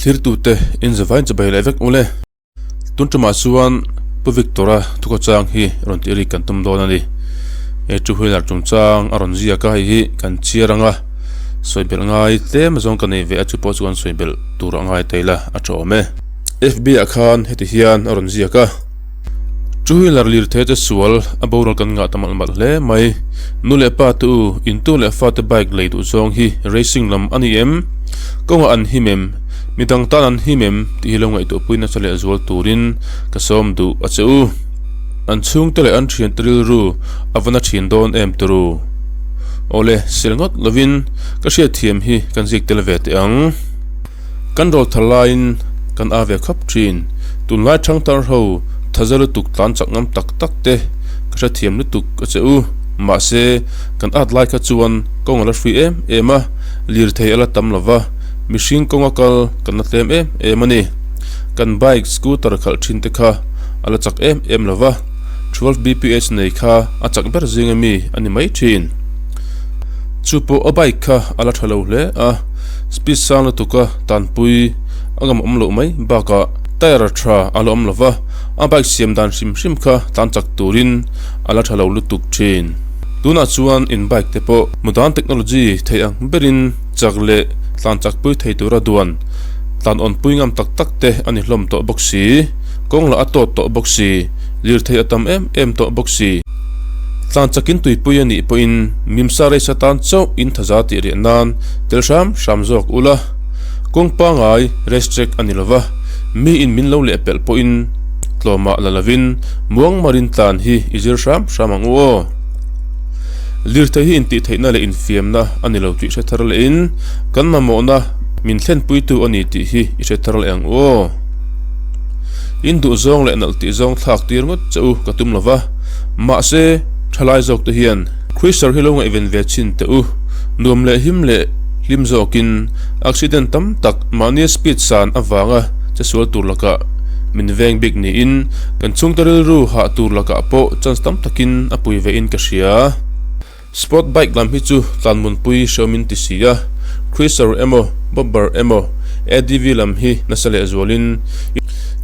Thirtute inzavain chibai leh vek ule. Tun tumah chuan Pu Victor-a thukhawchang hi rawn tih rik kan tum dawn a ni. He two wheeler chungchang a rawn ziak a, hei hi kan chhiar ang a, sawi belh ngai tlem zawng ka nei ve a, chu pawh chu kan sawi belh tur a ngai ta ila a tha awm e. FB ah khan heti hian a rawn ziak a. Two wheeler lirthei te sual a boral kan ngah ta malh malh hle mai. Nu leh pa te u, in tu leh fa te bike lei duh zawng hi racing lam a ni em? Kawngah an him em? Midang tan an him em? tih hi lo ngaihtuahpui nasa leh zual turin ka sawm duh a che u. An chhungte leh an thiante rilru a va na thin dawn em turu? Awle, sel ngawt lovin ka hriatthiam hi kan zik tel ve teh ang. Kan rawl thar laiin kan a ve khawp thin. Tunlai thangthar ho thaza lutuk tlan chak ngam tak tak te ka hrethiam lutuk a che u. Mahse, kan at lai kha chuan kawng a la hrui em em a, lirthei a la tam lo va, mihring kawnga kal kan la tlem em em a ni. Kan bike, scooter khalh thin te kha a la chak em em lo va, 12 bph nei kha a chak ber zinga mi a ni mai thin. Chu pawh a bike kha a la tha lo hle a. Speed sang lutuka tanpui a ngam awm loh mai bakah tyre tha a la awm lo va, a bike siam dan hrim hrim kha tlan chak turin a la tha lo lutuk thin. Tunah chuan in bike te pawh modern technology theih ang berin chak leh tlan chak pui thei tura duan tlan awnpui ngam tak tak te a ni hlawm tawh bawk si, kawng lah a tawt tawh bawk si, lirthei a tam em em tawh bawk si. Tlan chakin tuipui a nih pawhin mimsa race atan chauh in thaza tih riah nan tel hram hram zawk ula. Kawng pangai race track a ni lova, mi in min lo leh pelh pawhin tlawmah la lovin muang marin tlan hi i zir hram hram ang u aw. Lirthei hi intihtheihna leh infiamna a ni lo tih hre thar lehin kan mamawhna min thlenpuitu a ni tih hi i hre thar leh ang u aw. In duh zawng leh nalh tih zawng thlak tir ngawt che u ka tum lova, mahse thalai zawk te hian Christer hi lo ngaihven ve chhin teh u, nuam leh him leh hlim zawkin accident tam tak mahnia speed san avanga che sual tur lakah min veng bik niin kan chhungte rilru hah tur lakah pawh chance tam takin a pui ve in ka hria. Sport bike lam hi chu tlanmunpui hrehawmin ti si a, Cruiser emaw, Bobber emaw, ADV lam hi nasa lehzualin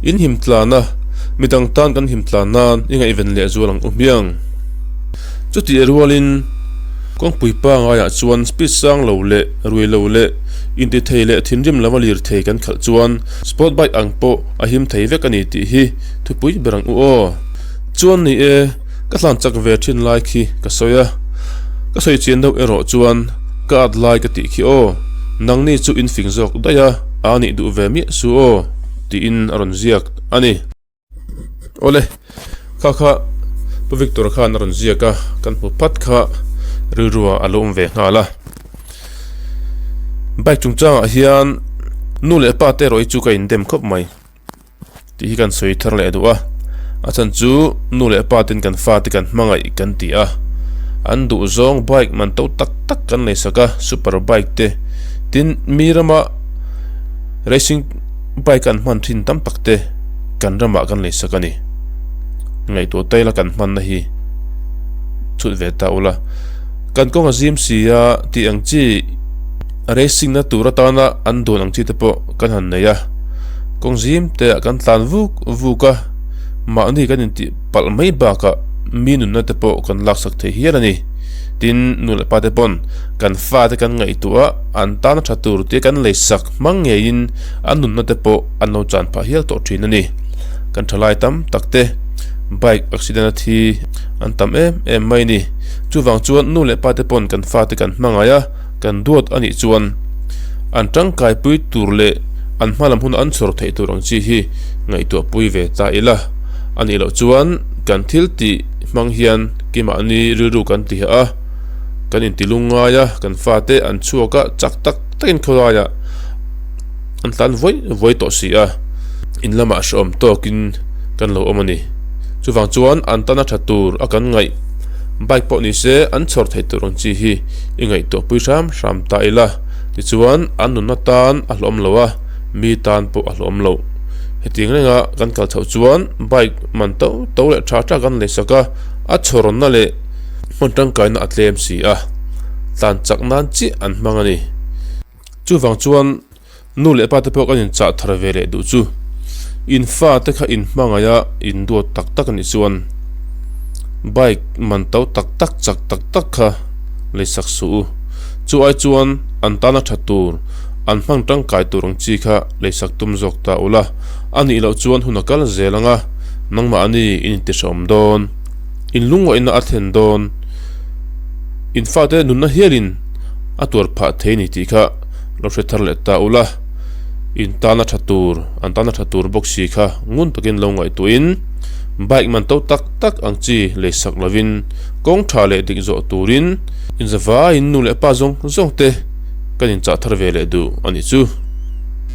in him tlan a, midang tan kan him tlan nan i ngaihven lehzual ang u hmiang. Chutih rualin kawngpui pangaiah chuan speed sang lo leh rui lo leh intithei leh thinrim lama lirthei kan khalh chuan sport bike ang pawh a him thei vek a ni tih hi thupui ber ang u aw. Chuan ni e. Ka hlan chak ve thin lai khi ka sawi a, ka sawi chian deuh erawh chuan ka at lai ka tih khi aw, nangni chu in fing zawk daih a, aa nih duh ve miah su aw tiin a rawn ziak a ni. Awle, kha kha Pu Victor khan a rawn ziak a, kan hmu phat kha rilrua a lo awm ve nghal a. Bike chungchangah hian nu leh pa te erawh hi chu ka indem khawp mai. Tih hi kan sawi thar leh duh a, a chhan chu nu leh pa ten kan fate kan hmangaih kan ti a, an duh zawng bike man to tak tak kan nei sak a, super bike te, tin mi rama racing bike an hman thin tam tak te kan ramah kan lei sak a ni. Ngaihtuah taila kan hmanna hi chhut ve ta ula, kan kawng a zim si a tih ang chi racing na tur atana an dawn ang chi te pawh kan han nei a. Kawng zim te ah kan tlan vuk vuk a, mahni kan intih palh mai bakah mi nunna te pawh kan laksak thei hial a ni. Tin, nu leh pa te pawn kan fate kan ngaihtuah a, an tana tha tur tia kan leisak hmang ngeiin an nunna te pawh an lo chan phah hial tawh thin a ni. Kan thalai tam tak te bike accident a thi an tam em em mai a ni. Chuvang chuan nu leh pa te pawn kan fate kan hmangaih a, kan duat a nih chuan an tangkaipui tur leh an hma lam huna an chhawr theih tur ang chi hi ngaihtuah pui ve ta ila. A nih loh chuan kan thil tih hmang hian keimahni rilru kan ti hah a, kan inti lung ngai a, kan fate an chhuak a, chak tak takin khawlaiah an tlan vawi vawi tawh si a, in lamah hrehawm tawkin kan lo awm a ni. Chuvang chuan an tana tha tur a kan ngaih bike pawh ni se an chhawr theih tur ang chi hi i ngaihtuah pui hram hram ta ila. Tichuan, an nunna tan a hlawm lo a, mi tan pawh a hlawm lo. Hetiang renga kan kal chhoh chuan bike man to to leh tha tha kan leisak a, a chhawrna leh hman tangkaina a tlem si a, tlan chak nan chiah an hmang a ni. Chuvang chuan. Nu leh pa te pawh kan inchah thar ve leh duh chu. In fa te kha in hmangaih a, in duat tak tak a nih chuan bike man to tak tak chak tak tak kha leisak suh u. Chu ai chuan an tana tha tur, an hmang tangkai tur ang chi kha leisak tum zawk ta ula, a nih loh chuan hun a kal zel ang a, nangmahni in intihrehawm dawn, in lungngaihna a thlen dawn, in fate nunna hialin a tuar phah thei a ni tih kha lo hre thar leh ta ula, in tana tha tur, an tana tha tur bawk si kha ngun takin lo ngaihtuahin bike man to tak tak ang chi leisak lovin kawng tha leh dik zawh turin inzavaiin nu leh pa zawng zawng te kan inchah thar ve leh duh a nih chu.